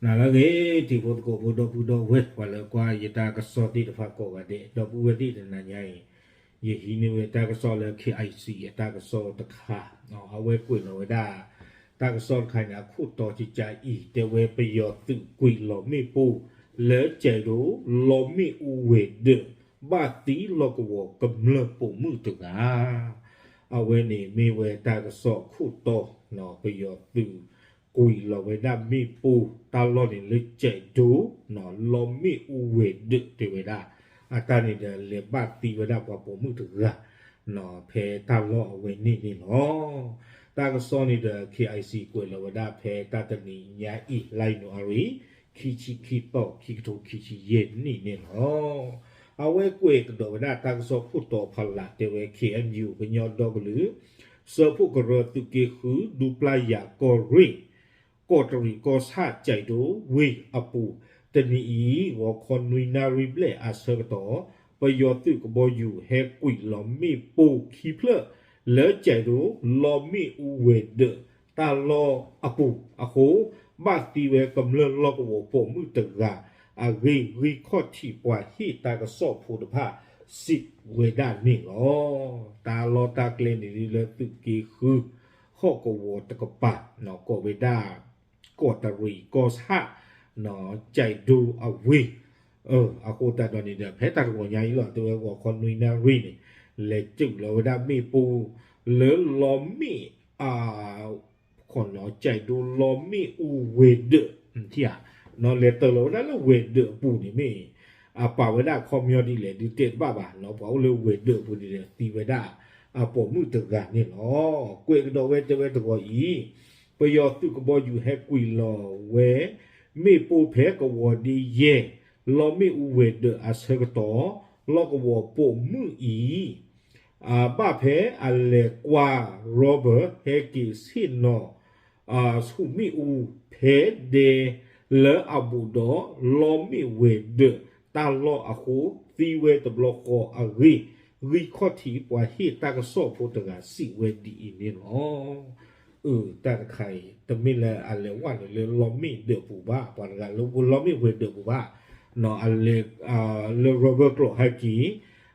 နၤလၢအဂ့ၤ တံၤဖိသကိးဖိ ဒီပုၢ်ဒီဝဲၢ် ပှၤလၢကွၢ်ယတၢ်ကစီၣ်သ့ၣ်တဖၣ်ကိးဂၤဒဲး ဒီပုၢ်ဝဲၢ်သ့ၣ် တနၤညါအံၤ ယဟံးန့ၢ်ဝဲတၢ်ကစီၣ်လၢ K I C အတၢ်ကစီၣ်တခါ, အဝဲကွဲးလီၤဝဲဒၣ် တၢ်ကစီၣ်တခါန့ၣ် အခိၣ်တီကကအံၤ တဲဝဲပယီၤသုးကွံာ်လီၤမ့ၣ်ပိၢ် လၢကၠဲးဒိ လီမ့ၣ်အူဝဲၤဒၢး ဘၣ်သံလီၢ်ကဝီၤကမျၢၢ်ပိာ်မုၣ်တဂၤ အဝဲန့ၣ်မ့ၢ်ဝဲတၢ်ကစီၣ်အခိၣ်တီ, ပယီၤသုးကွံာ်လီၤဝဲဒၣ်မ့ၣ်ပိၢ် တၢ်လီၢ်န့ၣ်လၢကၠဲးဒိ, လီမ့ၣ်အူဝဲၤဒၢးတဲဝဲဒၣ်, အတၢ်န့ၣ်ဒီးလဲၤဘၣ်သံဝဲဒၣ်ပှၤပိာ်မုၣ်တဂၤ ဖဲတၢ်လီၢ်အဝဲန့ၣ်န့ၣ်လီၤ. တၢ်ကစီၣ်န့ၣ်ဒီး K I C ကွဲးလီၤဝဲဒၣ်ဖဲတၢ်တနံၤညါအံၤ လါယနူၤအါရံၤ ခံဆံခံသီ ခံကထိခံဆံယဲၢ်နံၣ်န့ၣ်လီၤ. အဝဲကွဲးကဒီးဝဲဒၣ်တၢ်ကစီၣ်ခိၣ်တီဖီလာ်တဲဝဲ K N U ကညီဒီကလုာ် စၢဖှိၣ်ကရၢသုးက့ဃု ဒူပျၢ်ယၤကီၢ်ရ့ၣ် ကီးတရံးကီၢ်ဆၣ်ကၠဲးဒိဝ့ၢ်အပူၤ တနံၤအံၤ ဂီၤခီနွံနၣ်ရံၣ်ဘျဲၣ်အဆၢကတီၢ် ပယီၤသုးကဘီယူၤဟဲကွံာ်လီၤမ့ၣ်ပိၢ်ခံဖျၢၣ် လၢကၠဲးဒိ လီမ့ၣ်အူဝဲၤဒၢး တၢ်လီၢ်အပူၤအဃိ ဘၣ်သံဝဲကမျၢၢ်လီၢ်ကဝီၤပိာ်မုၣ်တဂၤအဂ့ၢ် ဂံၢ်ခီၣ်ထံးပှၤဟ့ၣ်တၢ်ကစီၣ်ဖိတဖၣ်စံးဝဲဒၣ်န့ၣ်လီၤ. တၢ်လီၢ်တၢ်ကျဲန့ၣ်လၢသုးက့ဃု ဟီၣ်ကဝီၤတကပၤ ကိးဝဲဒၣ် ကီးတရံးကီၢ်ဆၣ် ကၠဲးဒိအဝ့ၢ် အဃိသတးဒီးန့ၣ်ဒီး ဖဲတၢ်တဂီၤညါအံၤလီၤ တဲဝဲဂီၤခီနွံနၣ်ရံၣ်န့ၣ် လဲၤစုးလီၤဝဲဒၣ်မ့ၣ်ပိၢ် လၢလီမ့ၣ် ခီနီၤ ကၠဲးဒိလီမ့ၣ်အူဝဲၤဒၢး ထံၣ်ဧါ, လဲၤတၢၤလီၤဝဲဒၣ်လၢဝဲၤဒၢးအပူၤန့ၣ်မ့ၢ် အပာ်ဝဲဒၣ်ခီပညီဒ်လဲၣ်ဒုးတဲတဘၣ်ဘၣ်နီၤ ပှၤအိၣ်လၢဝဲၤဒၢးအပူၤန့ၣ်ဒီး သံဝဲဒၣ်အပိာ်မုၣ်တဂၤန့ၣ်လီၤ. ကွဲးကဒီးဝဲတဲဝဲတဂီၤအံၤ ပယီၤသုးကဘီယူၤဟဲကွံာ်လီၤဝဲ မ့ၣ်ပိၢ်ဖဲကဝီၤဒ့ယဲၢ် လီမ့ၣ်အူဝဲၤဒၢးအဆၢကတီၢ် လီၢ်ကဝီၤပိာ်မုၣ်အံၤ ဘၣ်ဖဲအလဲၤကွၢ် rubber ဟဲက့ၤဆ့ၣ်နီၤ ဆူၣ်မ့ၣ်အူ ဖဲဒဲလၢအဘူးဒီး လီမ့ၣ်ဝဲၤဒၢးတၢ်လီၢ်အဃိ သံဝဲတဘျီဃီအဂ့ၢ် ဂံၢ်ခီၣ်ထံးပှၤဟ့ၣ်တၢ်ကစီၣ်ဖိတဂၤစံးဝဲဒ်အံၤန့ၣ်လီၤ. အၢ တၢ်တခါအံၤ တမ့ၢ်လၢအလဲၤဝဲန့ၣ်လၢလီမ့ၣ်ဒၢးပူၤဘၣ် ပှၤတဂၤလၢလီမ့ၣ်ဝဲၤဒၢးပူၤဘၣ် အလဲၤ လၢ rubber ကျိးဟဲက့ၤ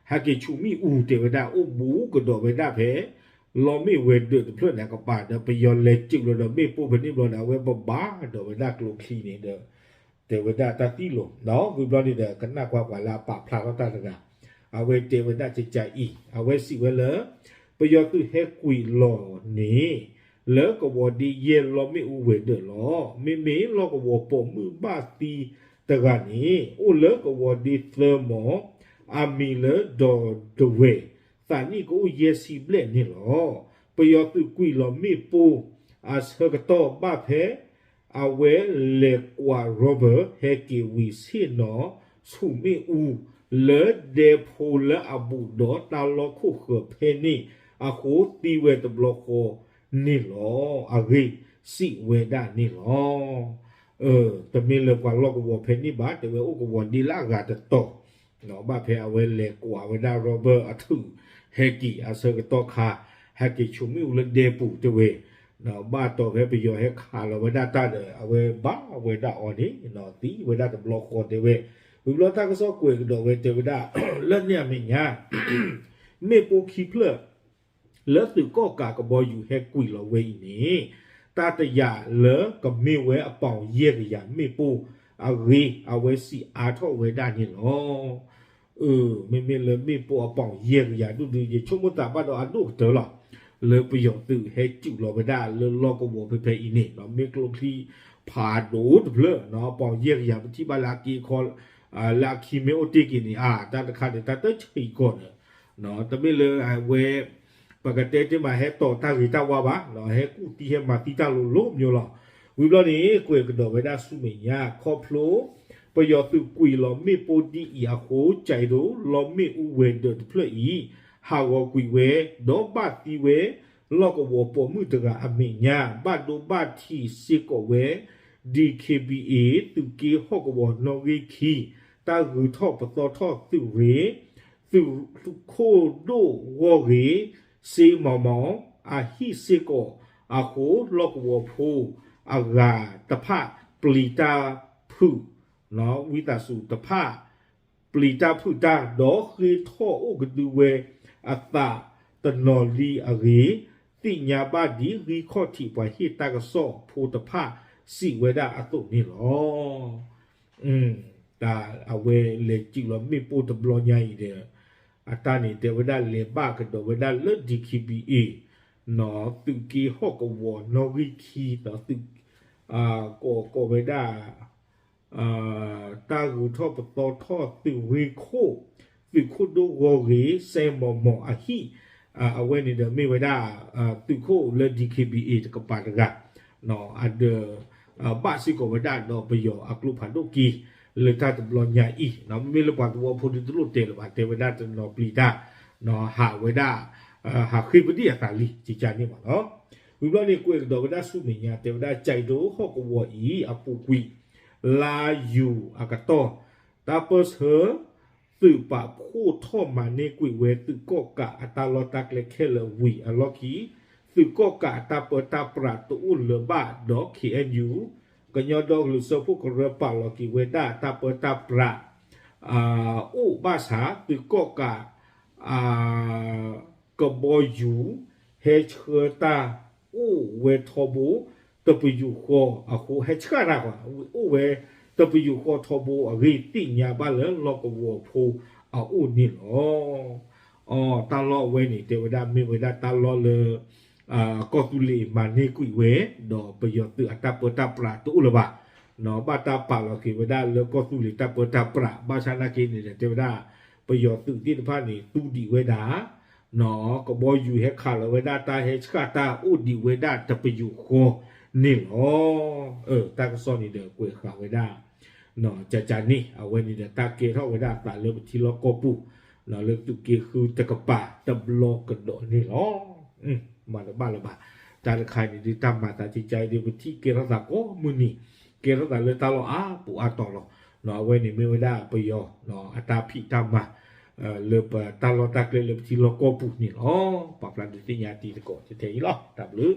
ဟဲက့ၤဆူၣ်မ့ၣ်အူတဲဝဲဒၣ် အိၣ်ဘူးကဒီးဝဲဒၣ်ဖဲ လီမ့ၣ်ဝဲၤဒၢးတဖျၢၣ်န့ၣ်ကပၤဒီး ပယီၤလဲၤစုးလီၤဒီးမ့ၣ်ပိၢ်ဖဲန့ၣ်ဘျီဒီး အဝဲဘၣ်ဘၣ်ဒီးဝဲဒၣ်ကျိချံန့ၣ်ဒီး တဲဝဲဒၣ်တၢ်သံလီၤ ဝံၤဘျီန့ၣ်ဒီး ကနၣ်ကွၢ်ပှၤလၢအပာ်ဖျါထီၣ်တၢ်တဂၤ အဝဲတဲဝဲဒၣ်ကကးအံၤ အဝဲစံးဝဲလၢ ပယီၤသုးဟဲကွံာ်လီၤန့ၣ် လၢကဝီၤဒ့ယဲၢ်လီမ့ၣ်အူဝဲၤဒၢးလီၤ. မ့မ့ၢ်လီၢ်ကဝီၤပိာ်မုၣ်ဘၣ်သံတဂၤန့ၣ် အိၣ်လၢကဝီၤဒ့သၢမီၤ အမံၤလၢဒီးဒဝဲၢ် သးနံၣ်ကအိၣ်ယဲၢ်ဆံဘျဲၣ်န့ၣ်လီၤ. ပယီၤသုးကွံာ်လီၤမ့ၣ်ပိၢ်အဆၢကတီၢ်ဘၣ်ဖဲ အဝဲလဲၤကွၢ် rubber ဟဲက့ၤဝံၤဆ့ၣ်နီၤ ဆူၣ်မ့ၣ်အူ လၢဒဲဖိလၢအဘူးဒီးတၢ်လီၢ်ခိၣ်ဃၢၤဖဲန့ၣ်အဃိ သံဝဲတဘျီဃီန့ၣ်လီၤ. အဂ့ၢ်စံးဝဲဒၣ်န့ၣ်လီၤ. တမ့ၢ်လၢပှၤလီၢ်ကဝီၤဖဲန့ၣ်ဘၣ် တဲဝဲအိၣ်ကဝီၤဒ့လၢအဂၤတတီၤ ဘၣ်ဖဲအဝဲလဲၤကွၢ်ဝဲဒၣ် rubber အထူၣ် ဟဲက့ၤအဆၢကတီၢ်ခါ ဟဲက့ၤဆူၣ်မ့ၣ်အူလၢဒဲပူၤတဲဝဲ ဘၣ်တီၢ်ဖဲပယီၤဟဲခးလီၤဝဲဒၣ်တၢ်ဒီး အဝဲဘၣ်ဝဲဒၣ်အီၤန့ၣ် သံဝဲဒၣ်တဘျီဃီတဲဝဲ ဝံၤဘျီတၢ်ကစီၣ်ကွဲးကဒီးဝဲတဲဝဲဒၣ် လၢန့ၣ်အမဲာ်ညါ မ့ၣ်ပိၢ်ခံဖျၢၣ် လၢသုးကီၣ်ကးကဘီယူၤဟဲကွံာ်လီၤဝဲအံၤန့ၣ် တၢ်တယာ်လၢကမ့ၢ်ဝဲအပီၣ်ယဲၢ်ကယၤမ့ၣ်ပိၢ်အဂ့ၢ် အဝဲစံးအါထီၣ်ဝဲဒၣ်န့ၣ်လီၤ. မ့မ့ၢ်လၢမ့ၣ်ပိၢ်အပီၣ်ယဲၢ်ကယၤဒူၣ်ဒူၣ် ယဆိကမိၣ်သးဘၣ်ဒီးအဒိၣ်ကတၢၢ်လီၤ. လၢပယီၤသုးဟဲစူးလီၤဝဲဒၣ်လၢလီၢ်ကဝီၤဖဲဖဲအံၤန့ၣ် မ့ၢ်ကျိချံဖးဒိၣ်တဖျၢၣ် အပီၣ်ယဲၢ်ကယၤ ပထံၣ်ဘၣ်လၢအက့အခီ လၢအခံမ့ၢ်အိၣ်တ့ၢ်က့ၤန့ၣ် အါ တၢ်တခါန့ၣ် တၢ်တဆံးကီးန့ၣ် တမ့ၢ်လၢအဝဲ ပကတဲတ့ၢ်မး ဟဲတီၢ်တၢ်ဂ့ၤတၢ်ဝါဘၣ်, ဟဲကူၣ်သံဟဲမၤသံတၢ်လိၤလိၤမံၤလီၤ. ဝံၤဘျီန့ၣ် ကွဲးကဒီးဝဲဒၣ်ဆူမဲာ်ညါ ခီဖျိ ပယီၤသုးကွံာ်လီၤမ့ၣ်ပိၢ်ဒ်အံၤအဃိ ကၠဲးဒိလီမ့ၣ်အူဝဲၤဒၢးတဖျၢၣ်အံၤ ဟးဂီၤကွံာ်ဝဲ ဒီးဘၣ်သံဝဲ လီၢ်ကဝီၤပိာ်မုၣ်တဂၤအမဲာ်ညါ ဘၣ်ဒိဘၣ်ထံးစ့ၢ်ကီးဝဲ DKBA သုးက့ဟီၣ်ကဝီၤနီၣ်ဂံၢ်ခံ တၢ်ဂုၤထီၣ်ပသီထီၣ်သုးရ့ၣ် သုးခိၣ်ဒိၣ်ဂီၢ်ဂ့ၤ စ့မီၤမီၤ အဟံၣ်စ့ၢ်ကီးအဃိ လီၢ်ကဝီၤဖိအဂၤတဖၣ် ပျံၤတၢ်ဖုၣ်, ဝံသးစူၤတဖၣ် ပျံၤတၢ်ဖုၣ်တၢ် ဒီးဃ့ထီၣ်အိၣ်ကဒုဝဲအသးတနီၤလံအဂ့ၢ် သ့ၣ်ညါဘၣ်ဒ်ဂံၢ်ခီၣ်ထံးပှၤဟ့ၣ်တၢ်ကစီၣ်ဖိတဖၣ်စံးဝဲဒၣ်အသိးန့ၣ်လီၤ. တၢ်အဝဲလဲၤစံးလီၤမ့ၣ်ပိၢ်တဘျီညါအံၤဒီး အတၢ်န့ၣ်တဲဝဲဒၣ်လဲၤဘၣ်ကဒီးဝဲဒၣ်လၢ D K B A နီၤ သုးက့ဟီၣ်ကဝီၤနီၣ်ဂံၢ်ခံနီၤ သုး ကိးကိးဝဲဒၣ် တၢ်ဂုၤထီၣ်ပသီထီၣ်သုးရ့ၣ်ခိၣ် သုးခိၣ်ဒိၣ်ဂီၤဂ့ၤ စဲမီၢ်မီၢ်အဟံၣ် အဝဲန့ၣ်ဒီးမ့ၢ်ဝဲဒၣ် သုးခိၣ်လၢ D K B A တကပၤတဂၤ အဒီး ဘၣ်စ့ၢ်ကီးဝဲဒၣ်ဒီးပယီၤအကျိဖးဒိၣ်က့ၤ လၢတၢ်တဘျီညါအံၤ မ့မ့ၢ်လၢပှၤသဝီဖိဒ်တလိၣ်တဲလၢၤဘၣ် တဲဝဲဒၣ်တနီၤပျံၤတၢ် ဟးဝဲဒၣ် ဟးဃ့ပဒံၣ်အသးလံ ကကန့ၣ်ဘၣ်နီၤ. ဝံၤဘျီန့ၣ်ကွဲးကဒီးဝဲဒၣ်ဆူမဲာ်ညါ တဲဝဲဒၣ်ကၠဲးဒိဟီၣ်ကဝီၤအံၤအပူၤကွံာ် လါယူၤအကတီၢ် တၢ်ပၢၢ်ဆၢ သုးပာ်ဖှိၣ်ထီၣ်မၤန့ၢ်ကွံာ်ဝဲသုးကီၣ်ကးအတၢ်လီၢ်တၢ်ကျဲခဲလၢာ်ဝံၤအလီၢ်ခံ သုးကီၣ်ကးအတၢ်ပၢတၢ်ပြးတအိၣ်လၢၤဘၣ်ဒီး K N U ကညီဒီကလုာ်စၢဖှိၣ်ကရၢပာ်လီၤက့ၤဝဲဒၣ်တၢ်ပၢတၢ်ပြး အိၣ်ဘၣ်ဆၣ် သုးကီၣ်ကး ကဘီယူၤ ဟဲဆှၢတၢ်အိၣ်ဝဲထီဘိ တပယူာ်ဃီအဃိ ဟဲဆှၢတၢ် အိၣ်ဝဲတပယူာ်ဃီထီဘိအဂ့ၢ် သ့ၣ်ညါဘၣ်လၢလီၢ်ကဝီၤဖိအအိၣ်န့ၣ်လီၤ. အတၢ်လီၢ်အဝဲန့ၣ် တဲဝဲဒၣ်မ့ၢ်ဝဲဒၣ်တၢ်လီၢ်လၢ ကီၢ်သူလ့ၤမၤန့ၢ်ကွံာ်ဝဲ ဒီးပယီၤသုးအတၢ်ပၢတၢ်ပြးတအိၣ်လၢၤဘၣ် ဘၣ်တၢ်ပာ်လီၤက့ၤဝဲဒၣ်လၢကီၢ်သူလ့ၤတၢ်ပၢတၢ်ပြး ဘၣ်ဆၣ်နာ်က့န့ၣ်ဒီး တဲဝဲဒၣ် ပယီၤသုးသ့ၣ်တဖၣ်န့ၣ် သူဒံးဝဲဒၣ် ကဘီယူၤဟဲခးလီၤဝဲဒၣ်တၢ်ဟဲဆှၢတၢ်အိၣ်ဒံးဝဲဒၣ်တပယူာ်ဃီန့ၣ်လီၤ. တၢ်ကစီၣ်န့ၣ်ဒီးကွဲးဃာ်ဝဲဒၣ် ကကန့ၣ် အဝဲန့ၣ်ဒီးတၢ်ကဲထီၣ်ဝဲဒၣ်အသးလၢပထံလီၢ်ကီၢ်ပူၤ လၢသုးက့ဃုတကပၤတဘျီကဒီးန့ၣ်လီၤ. မၤတဘၣ်လၢၤဘၣ် တၢ်တခါအံၤန့ၣ်ဒ်တၢ်မၤသးကကဒီး ပထံၣ်ကဲထီၣ်သးကိးမုၢ်နံၤ ကဲထီၣ်သးလၢတၢ်လီၢ်အါပူၤအါတီၤလီၤ. အဝဲန့ၣ်မ့ၢ်ဝဲဒၣ်ပယီၤ အတၢ်ဖံးတၢ်မၤ လၢပတၢ်လီၢ်တၢ်ကျဲလၢပထံလီၢ်ကီၢ်ပူၤန့ၣ်လီၤ. ပာ်ဖျါဒုးသ့ၣ်ညါတံၤသကိးထဲအံၤလီၤ. တၢ်ဘျုး